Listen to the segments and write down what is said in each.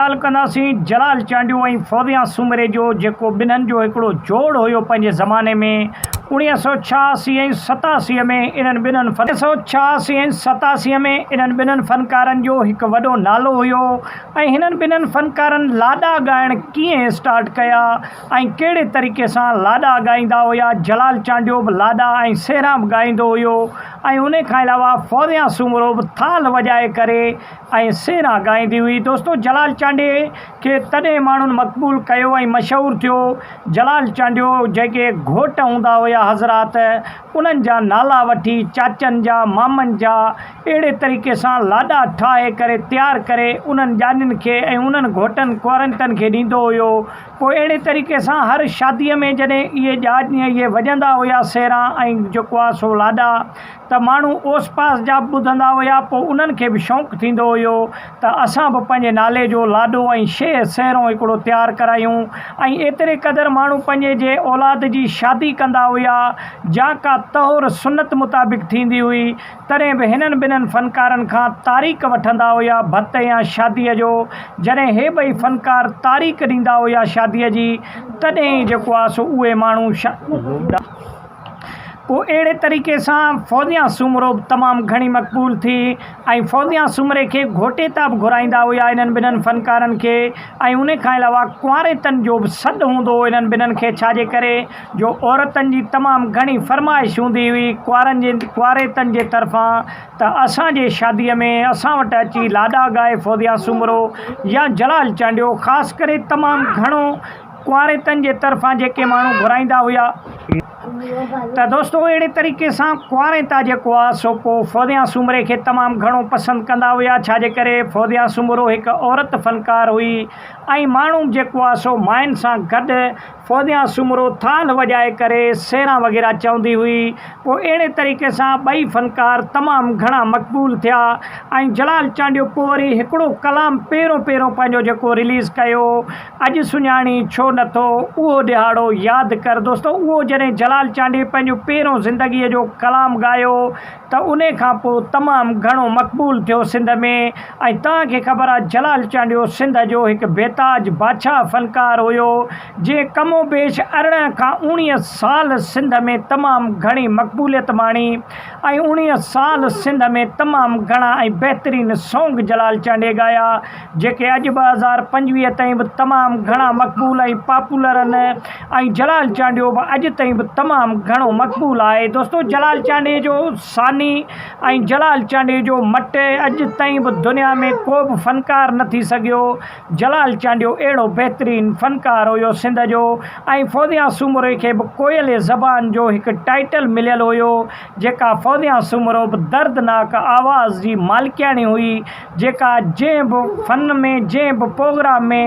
ڳالهه ڪنداسين جلال چانڊيو ۽ فوزيان سومري جو جيڪو ٻنهن جو هڪڙو جوڙ هيو پنهنجي زماني ۾ 1986 ۽ 87 ۾ انهن ٻنهن 1986 ۽ 87 ۾ انهن ٻنهن فنڪارن جو هڪ وڏو نالو هيو ۽ هنن ٻنهن فنڪارن لاڏا ڳائڻ ڪيئن اسٽارٽ ڪيا ۽ ڪهڙي طريقي سان لاڏا ڳائيندا هيا جلال چانڊيو به لاڏا ۽ سهرا به ڳائيندو هيو ۽ انهي کان علاوه فوزيان سومرو به ٿالهه وڄائي ڪري ۽ سهرا ڳائيندي هئي. دوستو جلال چانڊيي کي تڏهن ماڻهن مقبول ڪيو ۽ مشهور ٿيو. جلال چانڊيو جيڪي گهوٽ هوندا هيا حضرات انهن جا نالا وٺي چاچن جا مامن جا اهڙي طريقي سان لاڏا ٺاهي ڪري تيار ڪري انهن ڄاڃين کي ۽ انهن گهوٽن ڪوارنٽن کي ڏيندو هيو پوء اهڙي طريقي سان هر شادي ۾ جڏهن اهي ڄاڃ اهي وڄندا هيا سهرا ۽ جيڪو آهي سو لاڏا ته ماڻهو اوس پاس جا به ٻڌندا هيا پوء انهن کي به شوق ٿيندو هيو ته اسان به پنهنجي نالي جو لاڏو ۽ شيهه سهرو هڪڙو تيار ڪرايون ۽ ايتري قدر ماڻهو پنهنجي جي اولاد جي شادي ڪندا هيا جا ڪا طهور سنت مطابق ٿيندي هئي تڏهن به هنن ٻنهن فنڪارن کان تاريخ وٺندا هيا ڀت يا شاديء جو جڏهن هي ٻئي فنڪار تاريخ ڏيندا هيا شاديء جي تڏهن ئي جيڪو آهي سو اهي ماڻهو پوء اهڙي طريقي سان فوزيان سومرو به تمام گهڻي مقبول ٿي ۽ فوزيان سومري کي گهوٽيتا به گهرائيندا هيا انهن ٻنهن فنڪارن کي ۽ ان کان علاوه ڪنواريتن جو به سڏ هوندو هو انهن ٻنهن کي ڇا جي ڪري جو عورتن جي تمام گهڻي فرمائش هوندي هئي ڪنوارن جي ڪنواريتن جي طرفان ته اسان جي شادي ۾ اسان وٽ اچي لاڏا ڳائي فوزيان سومرو يا جلال چانڊيو خاص ڪري تمام گهڻو ڪنواريتن جي طرفان جيڪي ماڻهو گهرائيندا هيا ته دوستو اهڙي طريقي سان ڪنواريتا جيڪو آ سو پوء فوزيان سومري کي تمام گهڻو پسند ڪندا هيا ڇا جي ڪري فوزيان سومرو هڪ عورت فنڪار هئي ۽ ماڻهو به جيڪو آ سو ماين سان گڏ فوزيان سومرو ٿالهه وڄائي ڪري سيران وغيره چوندي هئي پوء اهڙي طريقي سان ٻئي فنڪار تمام گهڻا مقبول ٿيا ۽ جلال چانڊيو پوء وري هڪڙو ڪلام پهريون پهريون پنهنجو جيڪو رليز ڪيو اڄ سڃاڻي ڇو نٿو اهو ڏهاڙو ياد ڪر دوستو اهو جڏهن جلال چانڊيي پنهنجو پهريون زندگيء جو ڪلام ڳايو ته انهي کان پوء تمام گهڻو مقبول ٿيو سنڌ ۾ ۽ توهان کي خبر آ جلال چانڊيو سنڌ جو هڪ بيتاج بادشاهه فنڪار هيو جنهن ڪم و بيش 18 کان 19 سال سنڌ ۾ تمام گهڻي مقبوليت ماڻي ۽ 19 سال سنڌ ۾ تمام گهڻا ۽ بهترين سونگ جلال چانڊيي ڳايا جيڪي اڄ 2025 تائين به تمام گهڻا مقبول ۽ پاپولر آهن ۽ جلال چانڊيو به اڄ تائين به تمام گهڻو مقبول آهي دوستو جلال چانڊيي جو ثاني ۽ جلال چانڊيي جو مٽ اڄ تائين به دنيا ۾ ڪو به فنڪار نه ٿي سگهيو جلال چانڊيو اهڙو بهترين فنڪار هيو سنڌ جو ۽ فوزيا سومري کي به ڪوئل زبان جو هڪ ٽائيٽل مليل هيو جيڪا فوزيا سومرو به دردناڪ آواز جي مالڪياڻي هئي جيڪا جنهن به فن ۾ جنهن به پوگرام ۾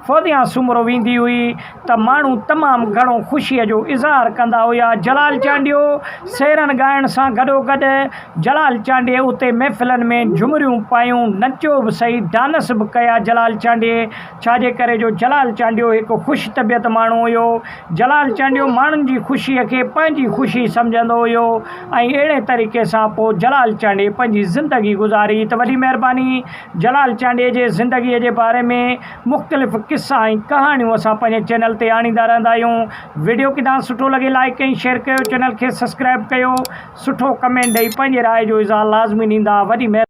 فوزيان سومرو ويندي هئي ته ماڻهو تمام گهڻو خوشيء جو اظهار ڪندا هيا. جلال چانڊيو سيرن ڳائڻ سان گڏوگڏ جلال چانڊيي اتي محفلن ۾ جهمريون پايون، نچيو به سهي، ڊانس به ڪيا جلال چانڊيي ڇا جي ڪري جو جلال چانڊيو هڪ خوش طبيعت ماڻهو هيو. جلال چانڊيو ماڻهن جي خوشيء کي پنهنجي خوشي سمجهندو هيو. ۽ اهڙي طريقي سان پوء جلال چانڊيي پنهنجي زندگي گذاري ته وڏي مهرباني جلال چانڊيي جي زندگي جي باري ۾ مختلف قصا ۽ ڪهاڻيون اسان پنهنجي چينل تي آڻيندا رهندا آهيون وڊيو ڪٿان سٺو لڳي لائڪ ۽ شيئر ڪيو چينل کي سبسڪرائب ڪيو سٺو ڪمينٽ ڏئي پنهنجي راء جو اظهار لازمي ڏيندا وڏي مهرباني.